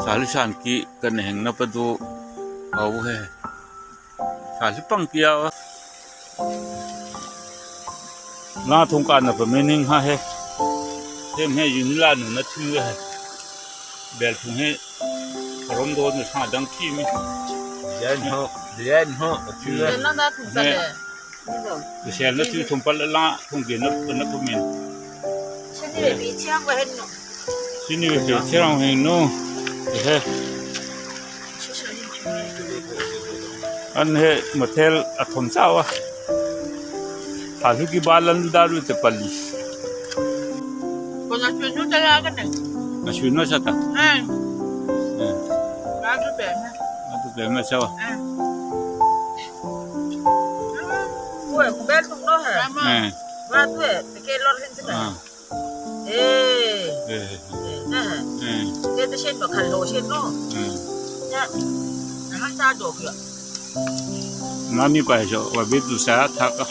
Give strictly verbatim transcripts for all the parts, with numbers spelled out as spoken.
Sali san ki kan heng na pa du au he. Sali pang ki au. La thung ka na pa meaning ha he. Hem he yun la nu na thu he. Bel thung he. Rom do na sa dang ki mi. Jen ho, jen ho, thu he. Jen na da thung sa le. He. Kusel na thu thum pa la, la thung ge na, na pa min. Sini le bi chiang wa hen no. Sini le bi chiang hen no. He. An he mathel a thum sa wa. Alu ki balan daru te pali. Ko na chu nu ta la ka ne. Na chu no sa ta. Eh. Eh. Ba tu pe na. Ba tu pe na sa wa. Eh. Ko ko bel tu no ha. Eh. Ba tu e, ke lor hin sa. Ah. Eh. Eh. Eh. Eh. Ke te shen ba khal lo shen no. Eh. Ya. Na ta do kya. Mami pa jo, wa bit du sa tha ka.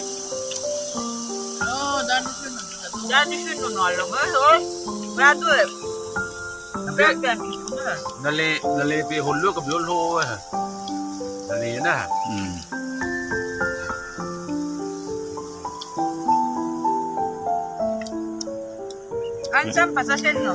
Oh, dan ni shen. Dan ni shen no lo ma ho. Ba du. Ba dan ni shen. Na le, na le pe hol lo ka blo lo ha. Na le na. Hmm. An cham pa sa shen no.